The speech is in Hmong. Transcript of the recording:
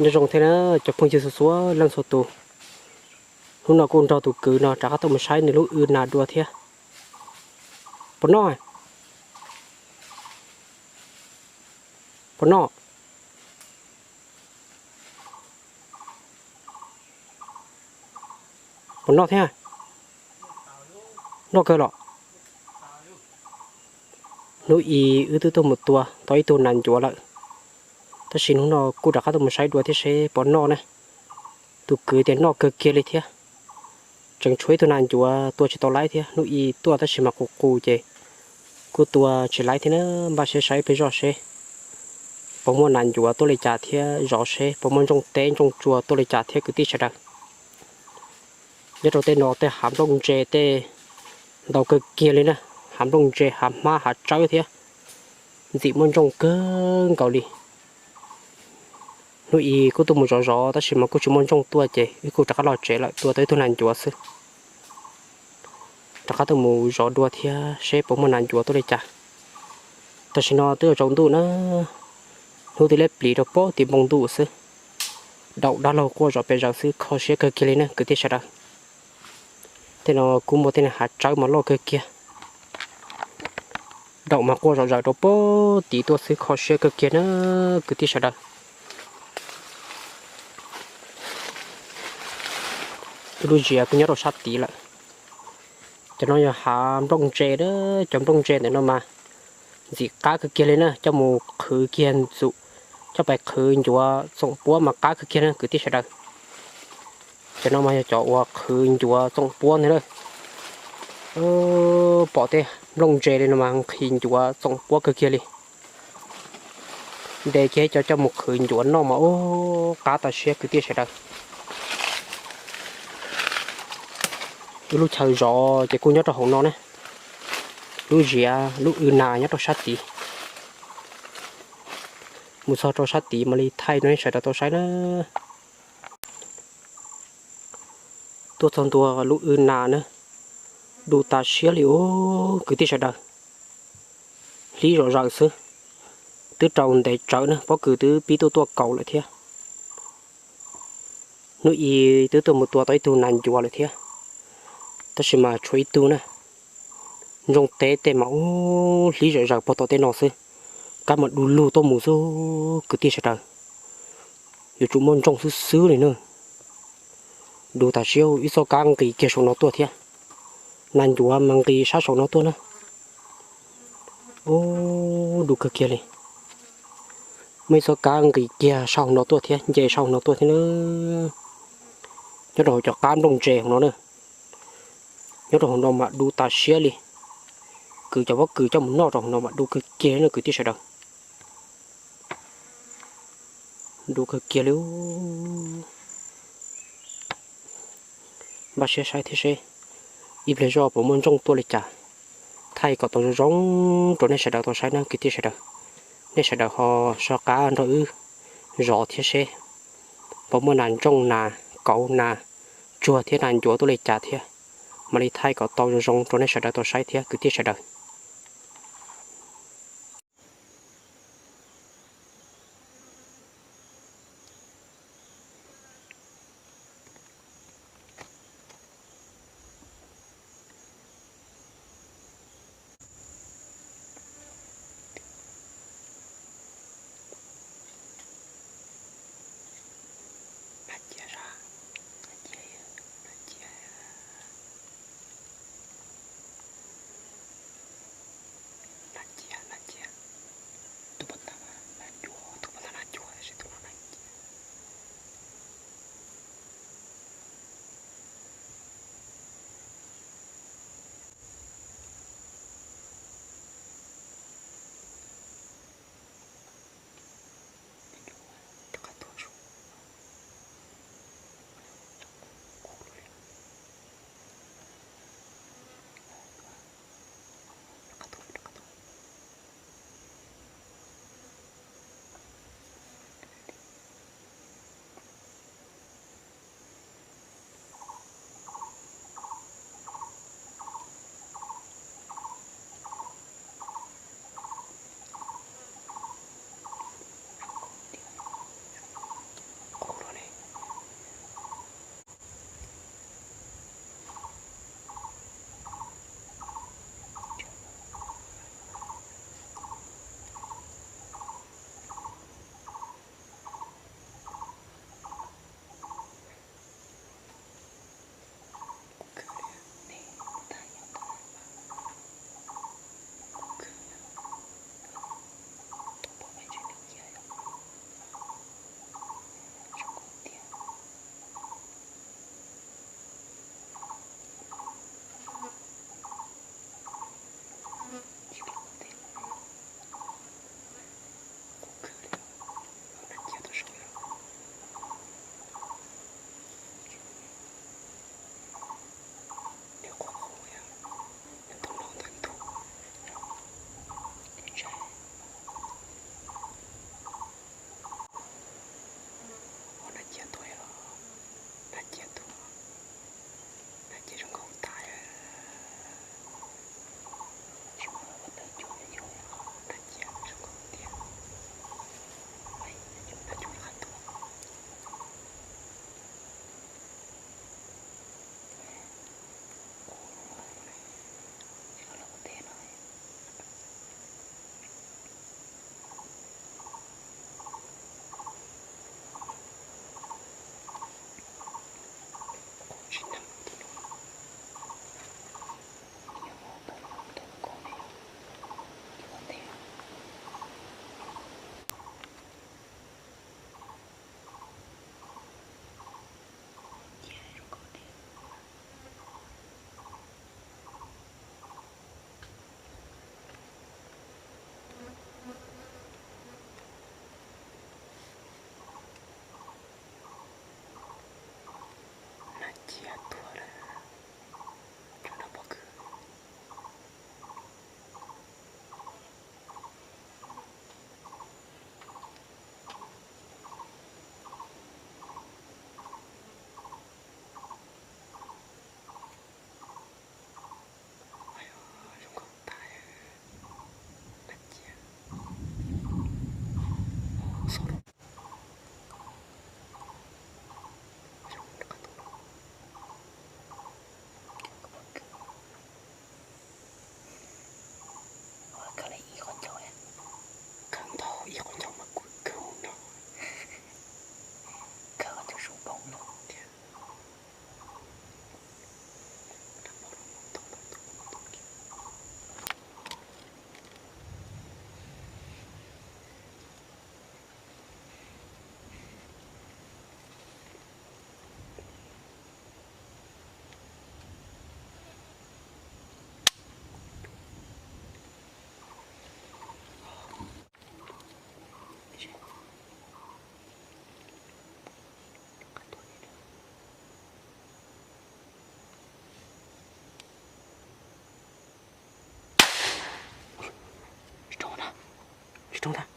Nyob zoo thiab na cov phooj ywg txhua txhua leej txhua tus. Hnub no kuj nrog tus kwv no rov qab tuaj mus saib nws lub w nas dua thiab. Puas noj? Puas noj? Puas noj thiab? Noj kawg los? Hnub i wb twb tuaj mus tua tau ib tug nas ncuav lawm, tab sis hnub no kuj rov qab tuaj mus saib dua thiab seb puas noj na. Tus kwv tias noj kawg kiag li thiab. Tseem tshuav ib tug nas ncuav tua tsis tau laib thiab, hnub i tuaj tab sis mas qus qus ces kuj tua tsis laib thiab na. Npaj siab saib ib pliag zoj seb puas muaj nas ncuav tuaj li cas thiab zov seb puas muaj ntsooj teb ntsooj tsua tuaj li cas thiab kwv tij sawv daws. Nyob rau tej no tej hav nplooj ntse tej ntau kawg kiag li na, hav nplooj ntse, hav hmab, hav tsawb thiab, ntxim muaj ntsooj kawg nkaus li. Hnub i kuj tuaj mus zov zov tab sis mas kuj tsis muaj ntsooj tuaj ces wb kuj rov qab los tsev lawm, tua tau ib tug nas ncuav xwb. Rov qab tuaj mus zov dua thiab seb puas muaj nas ncuav tuaj li cas. Tam sim no twb yuav tsaus ntuj na, hnub twb liab pliv rau pem tim npoo ntuj xwb. Daum dab laug quaj zom pes zaws xwb, kho siab kawg kiag li na kwv tij sawv daws. Tej no kuj muaj tej hav tsawb mas loj kawg kiag. Daum mas quaj zom zaws rau pem tid tuaj xwb, kho siab kawg kiag na kwv tij sawv daws. Ib lub ziav kuj nyob rau sab tid lawm. Cov no yog hav nplooj ntse a, cov nplooj ntse ntawm no mas ntxim qab kawg kiag li na, coj mus qhwv kiag ntxum, coj pais qhwv ncuav txoom puab mas qab kawg kiag na kwv tij sawv daws. Cov no mas yog cov uas qhwv ncuav txoom puab ntag na. Pom tej nplooj ntse li no mas nqhis ncuav txoom puab kawg kiag li. Ntes kiag cov coj mus qhwv ncuav noj mas ub qab tas siab kwv tij sawv daws. Wb lub chaw zov ces kuj nyob rau hauv no na. Lub ziav lub w nas nyob rau sab tid. Mus txog rau sab tid mam li thaij rau nej sawv daws tau saib na. Tuaj txog ntua lub w nas na, du tas siab li ub kwv tij sawv daws. Hlib zom zaws xwb, twb rau ntev tsawv na, pob kws twb pib tuaj tuaj kaus lawm thiab. Hnub i twb tuaj mus tua tau ib tug nas ncuav lawm thiab, tab sis mas tshuav ib tug na. Ntsooj teb tej mas ub hlib zom zaws pog tom tej no xwb, kab mas du lug tuaj mus xwb kwv tij sawv daws. Yuav tsum muaj ntsooj xwb xwb li na. Du tas siab, ib txoj kab nqis kiag saum no tuaj thiab. Nas ncuav mas nqis sab saum no tuaj na. Ub, du kawg kiag li. Muaj ib txoj kab nqis kiag sab hauv no tuaj thiab, nce sab hauv no tuaj thiab na. Nyob rau hauv cov qab nplooj ntse hauv no na. Nyob rau hauv no mas du tas siab li. Kwv cov pob kws coj mus noj rau hauv no mas du kawg kiag li na kwv tij sawv daws. Du kawg kiag li. Npaj siab saib thiab seb ib pliag zoj puas muaj ntsooj tuaj li cas, thaij kom tau zoo zoo rau nej sawv daws tau saib na kwv tij sawv daws. Nej sawv daws ho soj qab nrog wb zov thiab seb puas muaj nas ntsooj nas kauv nas tsuag thiab nas ncuav tuaj li cas thiab, mam li thaij kom tau zoo zoo rau nej sawv daws tau saib thiab kwv tij sawv daws. Khaws ib qho ncauj, khaws ntau ib qho ncauj mas kuv khaws no, khaws qhov ncauj sub poob lawm thiab. Tsis rau ntag, tsis rau ntag.